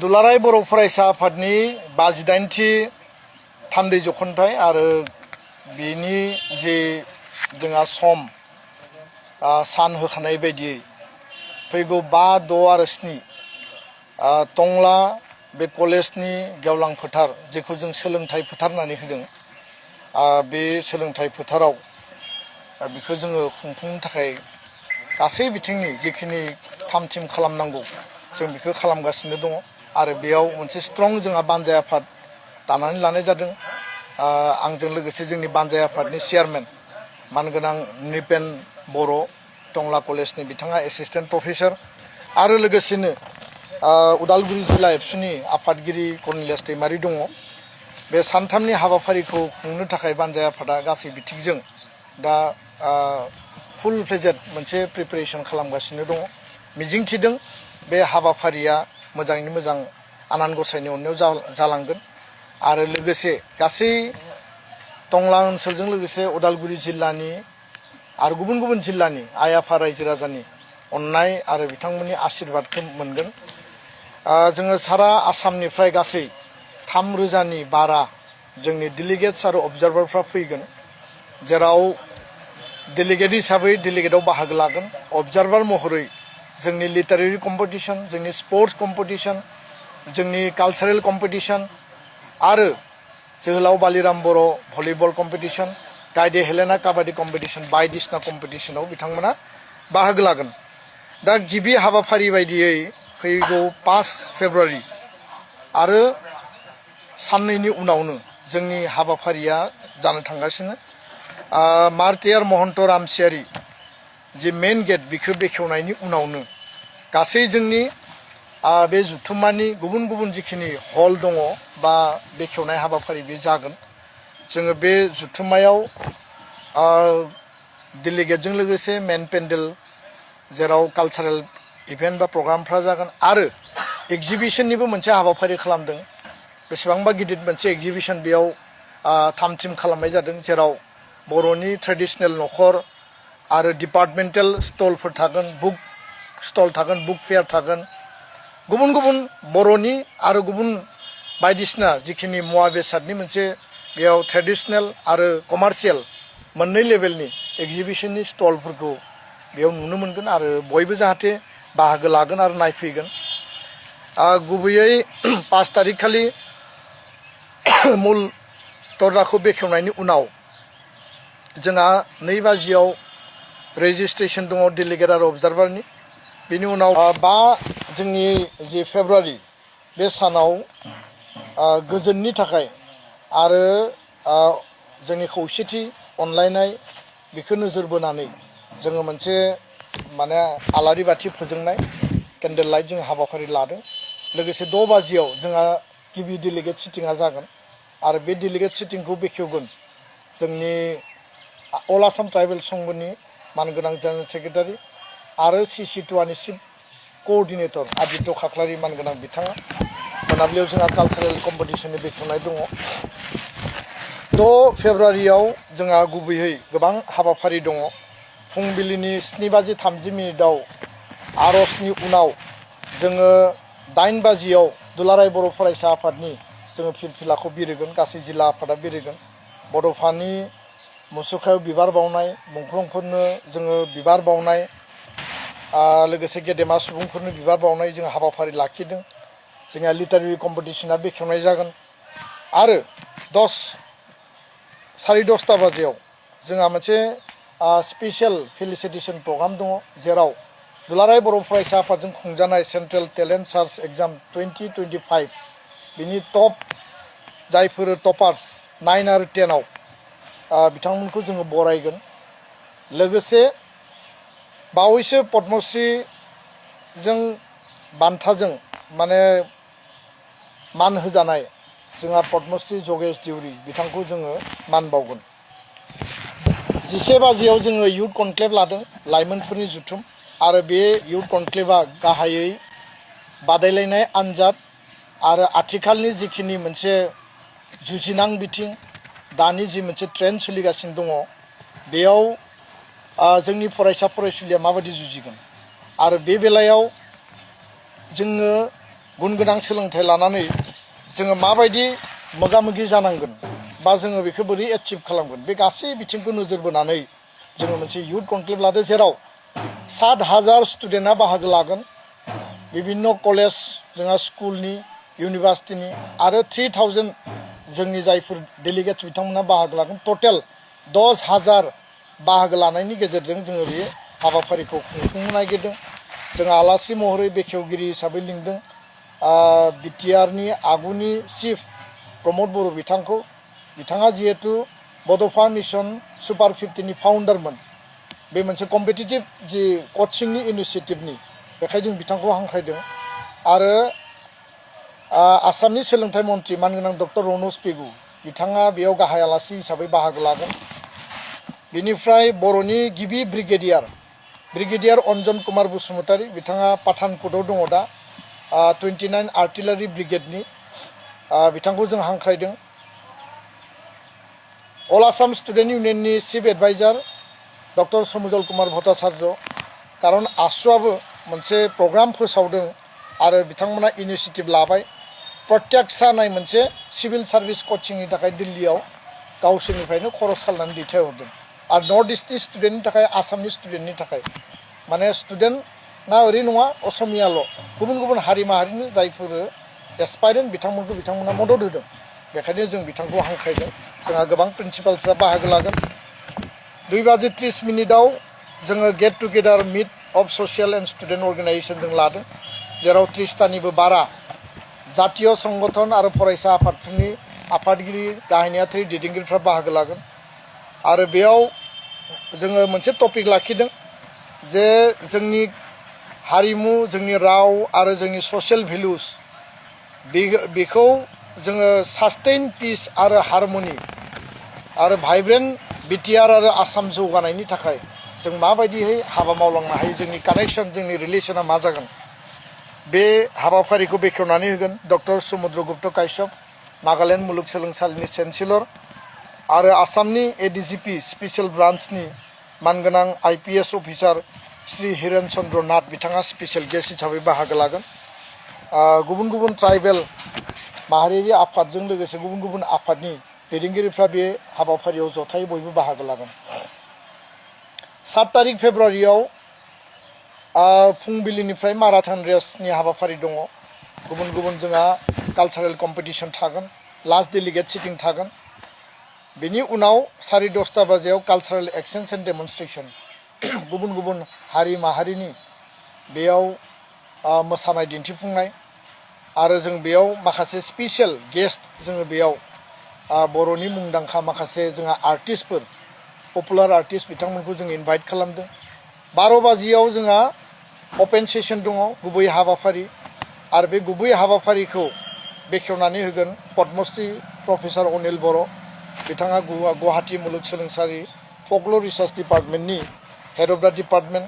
दुलाराय बर' फरायसा आफादनि 58थि थान्दै जख'न्थाइ आरो बेनि जे जोंहा सम सान होखानाय बायदियै फैगौ 5, 6 आरो 7 टंला बे कलेजनि गेवलां फोथार जेखौ जों सोलोंथाइ फोथार होननानै होदों बे सोलोंथाइ फोथाराव बेखौ जोङो खुंफुंनो थाखाय गासै बिथिंनि जिखिनि थाम-थिम खालामनांगौ जों बेखौ खालामगासिनो दङ आरो बेयाव मोनसे स्ट्रं जोंहा बानजाय आफाद दानानै लानाय जादों आंजों लोगोसे जोंनि बानजाय आफादनि चेयारमेन मानगोनां निपेन बर' टंला कलेजनि बिथाङा एसिस्टेन्ट प्रफेसर आरो लोगोसेनो उदालगुरि जिल्ला एबसुनि आफादगिरि कर्नेलियास दैमारि दङ बे सानथामनि हाबाफारिखौ खुंनो थाखाय बानजाय आफादा गासै बिथिंजों दा फुल फ्लेजेड मोनसे प्रिपारेसन खालामगासिनो दङ मिजिंथिदों बे हाबाफारिया मोजाङैनो मोजां आनान गसाइनि अननायाव जालांगोन आरो लोगोसे गासै टंला ओनसोलजों लोगोसे उदालगुरि जिल्लानि आरो गुबुन गुबुन जिल्लानि आइ आफा रायजो राजानि अननाय आरो बिथांमोननि आशीर्बादखौ मोनगोन जोङो सारा आसामनिफ्राय गासै 3,000नि बारा जोंनि डेलिगेट्स आरो अबजार्भारफ्रा फैगोन जेराव डेलिगेट हिसाबै डेलिगेटआव बाहागो लागोन अबजार्भार महरै जोंनि लिटारेरि कम्पिटिशन जोंनि स्पर्ट्स कम्पिटिशन जोंनि कालचारेल कम्पिटिशन आरो जोहोलाव बालिराम बर' भलिबल कम्पिटिशन गायदे हेलेना काबादि कम्पिटिशन बायदिसिना कम्पिटिशनाव बिथांमोना बाहागो लागोन दा गिबि हाबाफारि बायदियै फैगौ 5 फेब्रुवारि आरो साननैनि उनावनो जोंनि हाबाफारिया जानो थांगासिनो मार्टियार महन्त रामसियारि जे मेन गेट बिखौ बेखेवनायनि उनावनो गासै जोंनि बे जुथुम्मानि गुबुन गुबुन जिखिनि हल दङ बा बेखेवनाय हाबाफारि बे जागोन जोङो बे जुथुम्मायाव डेलिगेटजों लोगोसे मेन पेन्डेल जेराव कालचारेल इभेन्ट बा प्रग्रामफ्रा जागोन आरो एक्जिबिशननिबो मोनसे हाबाफारि खालामदों बेसेबांबा गिदिर मोनसे एक्जिबिशन बेयाव थाम-थिम खालामनाय जादों जेराव बर'नि ट्रेडिशनेल न'खर आरो डिपार्टमेन्टेल स्टलफोर थागोन बुक स्टल थागोन बुक फेयार थागोन गुबुन गुबुन बर'नि आरो गुबुन बायदिसिना जिखिनि मुवा बेसादनि मोनसे बेयाव ट्रेडिशनेल आरो कमार्शियेल मोननै लेभेलनि एक्जिबिशननि स्टलफोरखौ बेयाव नुनो मोनगोन आरो बयबो जाहाथे बाहागो लागोन आरो नायफैगोन गुबैयै 5 तारिख खालि मुल दरजाखौ बेखेवनायनि उनाव जोंहा 2 बाजियाव रेजिस्ट्रेशन दङ डेलिगेट आरो अबजार्भारनि बेनि उनाव 5 जोंनि जे फेब्रुवारि बे सानाव गोजोननि थाखाय आरो जोंनि खौसेथि अनलायनाय बेखौ नोजोर बोनानै जोङो मोनसे माने आलारि बाथि फोजोंनाय केन्डेल लाइट जों हाबाफारि लादों लोगोसे 6 बाजियाव जोंहा गिबि डेलिगेट सिटिंआ जागोन आरो बे डेलिगेट सिटिंखौ बेखेवगोन जोंनि अल आसाम ट्राइबेल संघनि मानगोनां जेनेरेल सेक्रेटारि आरो CC2नि चिफ क'अर्डिनेटर आदित्य खाख्लारि मानगोनां बिथाङा मोनाबिलियाव जोंहा कालचारेल कम्पिटिशननि बेखेवनाय दङ 6 फेब्रुवारियाव जोंहा गुबैयै गोबां हाबाफारि दङ फुंबिलिनि 7:30 आर'जनि उनाव जोङो 8 बाजियाव दुलाराय बर' फरायसा आफादनि जोङो फिरफिलाखौ बिरहोगोन गासै जिल्ला आफादा बिरहोगोन बड'फानि मुसुखायाव बिबार बावनाय मुंख्लंफोरनो जोङो बिबार बावनाय लोगोसे गेदेमा सुबुंफोरनो बिबार बावनाय जों हाबाफारि लाखिदों जोंहा लिटारेरि कम्पिटिशना बेखेवनाय जागोन आरो 10:30 बाजियाव जोंहा मोनसे स्पेसियेल फेलिसिटेसन प्रग्राम दङ जेराव दुलाराय बर' फरायसा आफादजों खुंजानाय सेन्ट्रेल टेलेन्ट सार्च एग्जाम 2025 बिनि टप जायफोर टपार्स 9 आरो 10 बिथांमोनखौ जोङो बरायगोन लोगोसे बावैसो पद्मश्रीजों बान्थाजों माने मान होजानाय जोंहा पद्मश्री जगेश देउरि बिथांखौ जोङो मान बावगोन 11 बाजियाव जोङो इयुथ कनक्लेभ लादों लाइमोनफोरनि जुथुम आरो बे इयुथ कनक्लेभआ गाहायै बादायलायनाय आनजाद आरो आथिखालनि जिखिनि मोनसे जुजिनां बिथिं दानि जि मोनसे ट्रेन्ड सोलिगासिनो दङ बेयाव जोंनि फरायसा फरायसुलिया माबायदि जुजिगोन आरो बे बेलायाव जोङो गुन गोनां सोलोंथाइ लानानै जोङो माबायदि मोगा मोगि जानांगोन बा जोङो बेखौ बोरै एचिभ खालामगोन बे गासै बिथिंखौ नोजोर बोनानै जोङो मोनसे युथ कनक्लेभ लादो जेराव 7,000 स्टुडेन्टआ बाहागो लागोन विभिन्न कलेज जोंहा स्कुलनि इउनिभार्सिटिनि आरो 3,000 जोंनि जायफोर डेलिगेट्स बिथांमोना बाहागो लागोन टटेल 10,000 बाहागो लानायनि गेजेरजों जोङो बे हाबाफारिखौ खुंफुंनो नागिरदों जों आलासि महरै बेखेवगिरि हिसाबै लिंदों बिटिआरनि आगुनि चिफ प्रमद बर' बिथांखौ बिथाङा जिहेतु बड'फा मिशन सुपार 50नि फाउन्डारमोन बे मोनसे कम्पिटिटिभ जि कचिंनि इनिशिएटिभनि बेखाय जों बिथांखौ हांख्रायदों आरो आसामनि सोलोंथाइ मन्थ्रि मानगोनां डक्टर रनज पेगु बिथाङा बेयाव गाहाय आलासि हिसाबै बाहागो लागोन बेनिफ्राय बर'नि गिबि ब्रिगेडियार अन्जन कुमार बसुमतारी बिथाङा पाठानकोटआव दङ दा 29 आर्टिलारि ब्रिगेडनि बिथांखौ जों हांख्रायदों अल आसाम स्टुडेन्ट इउनियननि chief adviser doctor Samujjal Kumar Bhattacharya कारन आसुआबो मोनसे प्रग्राम फोसावदों आरो बिथांमोना इनिशिएटिभ लाबाय प्रत्याक्षा नाय मोनसे सिभिल सार्भिस कचिंनि थाखाय दिल्लीयाव गावसोरनिफ्रायनो खरस खालामनानै दैथायहरदों आरो नर्थ इस्टनि स्टुडेन्टनि थाखाय आसामनि स्टुडेन्टनि थाखाय माने स्टुडेन्टना ओरै नङा असमियाल' गुबुन गुबुन हारि माहारिनि जायफोर एसपायरेन्ट बिथांमोना मदद होदों बेखायनो जों बिथांखौ हांख्रायदों जोंहा गोबां प्रिन्सिपालफ्रा बाहागो लागोन 2:30 जोङो get together meet of social and student organisation जों लादों जेराव 30तानिबो बारा जातीय संगठन आरो फरायसा आफादफोरनि आफादगिरि गाहाय नेहाथारि दैदेनगिरिफ्रा बाहागो लागोन आरो बेयाव जोङो मोनसे टपिक लाखिदों जे जोंनि हारिमु जोंनि राव आरो जोंनि ससियेल भेलुस बेखौ जोङो सास्टेइन पिस आरो हारमनि आरो भाइब्रेन्ट बिटिआर आरो आसाम जौगानायनि थाखाय जों माबायदियै हाबा मावलांनो हायो जोंनि कानेक्शन जोंनि रिलेशना मा जागोन बे हाबाफारिखौ बेखेवनानै होगोन डक्टर समुद्र गुप्त काश्यप नागालेण्ड मुलुगसोलोंसालिनि चेन्सेलर आरो आसामनि एडिजिपि स्पेशल ब्रान्चनि मानगोनां आइपिएस अफिसार श्री हिरेन चन्द्र नाथ बिथाङा स्पेशल गेस्ट हिसाबै बाहागो लागोन गुबुन गुबुन ट्राइबेल माहारियारि आफादजों लोगोसे गुबुन गुबुन आफादनि दैदेनगिरिफ्रा बे हाबाफारियाव जथायै बयबो बाहागो लागोन 7 तारिख फेब्रुवारियाव फुंबिलिनिफ्राय माराथन रेसनि हाबाफारि दङ गुबुन गुबुन जोंहा कालचारेल कम्पिटिशन थागोन लास्ट डेलिगेट सिटिं थागोन बेनि उनाव 10:30 बाजियाव कालचारेल एक्सचेन्ज एन्ड डेमनस्ट्रेशन गुबुन गुबुन हारि माहारिनि बेयाव मोसानाय दिन्थिफुंनाय आरो जों बेयाव माखासे स्पेशल गेस्ट जोङो बेयाव बर'नि मुंदांखा माखासे जोंहा आर्टिस्टफोर पपुलार आर्टिस्ट बिथांमोनखौ जों इनभाइट खालामदों 12 बाजियाव जोंहा अपेन सेसन दङ गुबै हाबाफारि आरो बे गुबै हाबाफारिखौ बेखेवनानै होगोन पद्मश्री प्रफेसर अनिल बर' बिथाङा गुवाहाटी मुलुगसोलोंसालि फकलर रिसार्च डिपार्टमेन्टनि हेड अफ द डिपार्टमेन्ट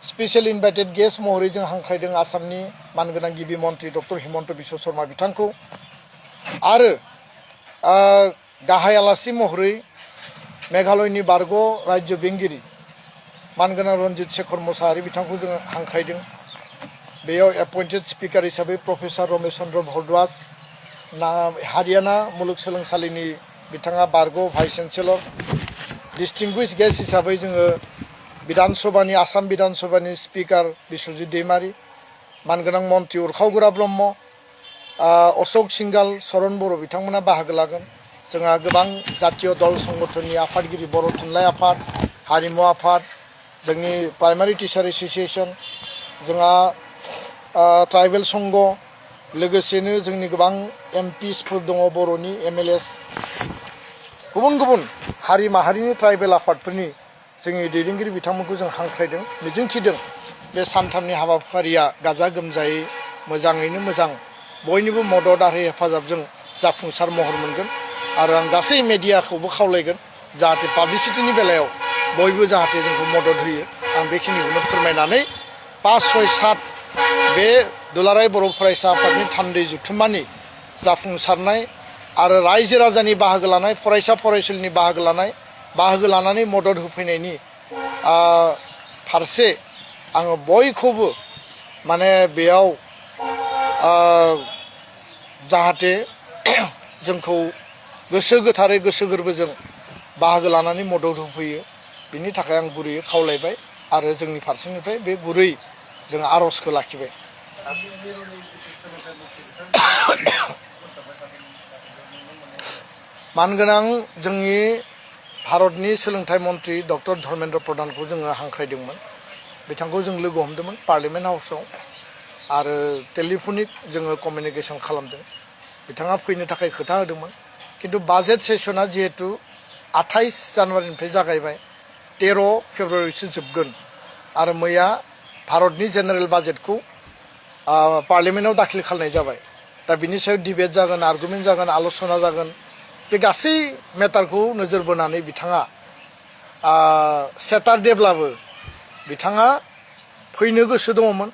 स्पेशल इनभाइटेड गेस्ट महरै जों हांख्रायदों आसामनि मानगोनां गिबि मन्थ्रि डक्टर हिमन्त बिश्व शर्मा बिथांखौ आरो गाहाय आलासि महरै मेघालयनि बारग' राज्य बेंगिरि मानगोनां रन्जित शेखर मोसाहारि बिथांखौ जों हांख्रायदों बेयाव एपइन्टेड स्पिकार हिसाबै प्रफेसर रमेश चन्द्र भरद्वाज हारियाना मुलुगसोलोंसालिनि बिथाङा बारग' भाइस चेन्सेलर डिस्टिंगुइश गेस्ट हिसाबै जोङो आसाम विधान सभानि स्पिकार बिश्वजित दैमारी मानगोनां मन्थ्रि उरखावगोरा ब्रह्म अशोक सिंगाल सरन बर' बिथांमोना बाहागो लागोन जोंहा गोबां जातीय दल संगठननि आफादगिरि बर' थुनलाइ आफाद हारिमु आफाद जोंनि प्राइमारि टिचार एस'सिएशन जोंहा ट्राइबेल संघ लोगोसेनो जोंनि गोबां एमपिसफोर दङ बर'नि एमएलएस गुबुन गुबुन हारि माहारिनि ट्राइबेल आफादफोरनि जोंनि दैदेनगिरि बिथांमोनखौ जों हांख्रायदों मिजिंथिदों बे सानथामनि हाबाफारिया गाजा गोमजायै मोजाङैनो मोजां बयनिबो मदद आरो हेफाजाबजों जाफुंसार महर मोनगोन आरो आं गासै मेडियाखौबो खावलायगोन जाहाथे पाब्लिसिटिनि बेलायाव बयबो जाहाथे जोंखौ मदद होयो आं बेखिनिखौनो फोरमायनानै 5, 6, 7 बे दुलाराय बर' फरायसा आफादनि थान्दै जुथुम्मानि जाफुंसारनाय आरो रायजो राजानि बाहागो लानाय फरायसा फरायसुलिनि बाहागो लानानै मदद होफैनायनि फारसे आङो बयखौबो माने बेयाव जाहाथे जोंखौ गोसो गोथारै गोसो गोरबोजों बाहागो लानानै मदद होफैयो बिनि थाखाय आं गुरैयै खावलायबाय आरो जोंनि फारसेनिफ्राय बे गुरै जों आर'जखौ लाखिबाय। मानगोनां जोंनि भारतनि सोलोंथाइ मन्त्रि डक्टर धर्मेन्द्र प्रधानखौ जोङो हांख्रायदोंमोन। बिथांखौ जों लोगो हमदोंमोन पार्लियामेन्ट हाउसआव आरो टेलिफनिक जोङो कमिउनिकेसन खालामदों। बिथाङा फैनो थाखाय खोथा होदोंमोन किन्तु बाजेट सेसना जिहेतु 28 जानुवारिनिफ्राय जागायबाय 13 फेब्रुवारिसो जोबगोन आरो मैया भारतनि जेनेरेल बाजेटखौ पार्लियामेन्टआव दाखिल खालामनाय जाबाय। दा बिनि सायाव डिबेट जागोन, आर्गुमेन्ट जागोन, आल'सना जागोन। बे गासै मेटारखौ नोजोर बोनानै बिथाङा सेटारडेब्लाबो बिथाङा फैनो गोसो दङमोन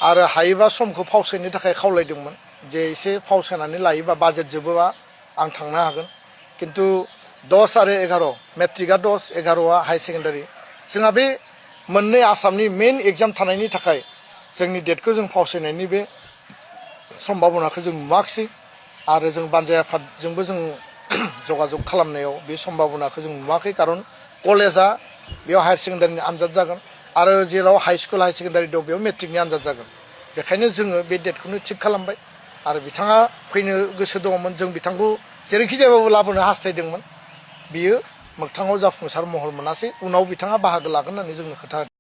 आरो हायोबा समखौ फावसायनो थाखाय खावलायदोंमोन जे एसे फावसायनानै लायोबा बाजेट जोबोबा आं थांनो हागोन। किन्तु 10 आरो 11 मेट्रिकआ 10, 11आ हाई सेकेन्डारि जोंहा बे मोननै आसामनि मेइन एग्जाम थानायनि थाखाय जोंनि डेटखौ जों फावसायनायनि बे सम्भाबनाखौ जों नुवाखिसै आरो जों बानजाय आफादजोंबो जों जगाजग खालामनायाव बे सम्भाबनाखौ जों नुवाखै खारन कलेजा बेयाव हायार सेकेन्डारिनि आनजाद जागोन आरो जेराव हाई स्कुल हाई सेकेन्डारि दं बेयाव मेट्रिकनि आनजाद जागोन। बेखायनो जोङो बे डेटखौनो थिग खालामबाय आरो बिथाङा फैनो गोसो दङमोन। जों बिथांखौ जेरैखि जायाबाबो लाबोनो हास्थायदोंमोन। बियो मोगथाङाव जाफुंसार महर मोनासै। उनाव बिथाङा बाहागो लागोन होननानै जोंनो खोथा होदों।